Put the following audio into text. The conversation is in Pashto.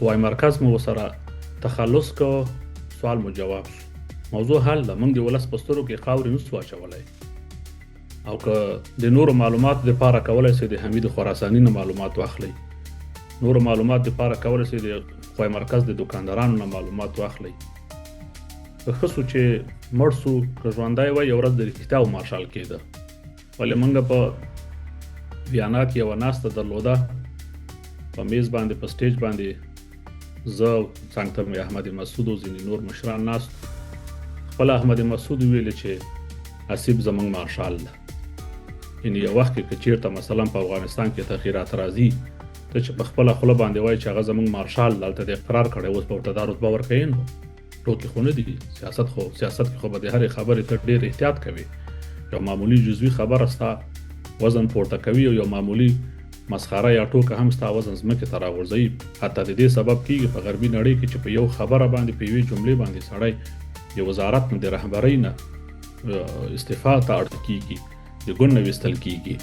قوای مرکز مو ورسره تخلص که، سوال مو جواب شو، موضوع حل ده. موږ د ولس په سترو کې خاورې نسو اچولی. او که د نورو معلوماتو دپاره کولای شئ د حمید خراساني نه معلومات واخلئ، نورو معلومات دپاره کولای شئ د قوای مرکز د دکاندارانو نه معلومات واخلئ. که ښه سو چې مړ سو، که ژوندی وای یو ورځ د رښتیاو مارشال کېده. ولې موږ په ویانا کې یوه ناسته درلوده، په میز باندې په سټیج باندې زه څنګ ته مې احمد مسعود او ځینې نور مشران ناست. خپل احمد مسعود ویل چې حسیب زمونږ مارشال ده. یعنی یو وخت کې که چیرته مثلا په افغانستان کې تغیرات راځي، ته چې په خپله خوله باندې وایي چې هغه زمونږ مارشال ده، هلته د اقرار کړی، اوس به ورته دا رتبه ورکوې؟ نو ټوکې خو نه دي. سیاست خو سیاست کې خو به د هرې خبرې ته ډېر احتیاط کوي. یو معمولی جزوي خبره ستا وزن پورته کوي او یو معمولی مسخره یا ټوکه هم ستا وزن ځمکې ته راغورځوي. حتی د دې سبب کیږي په غربي نړۍ کې چې په یو خبره باندې، په یوې جملې باندې سړی د وزارت نه، د رهبرۍ نه استعفا ته اړ کیږي، د ګوند نه ویستل کیږي.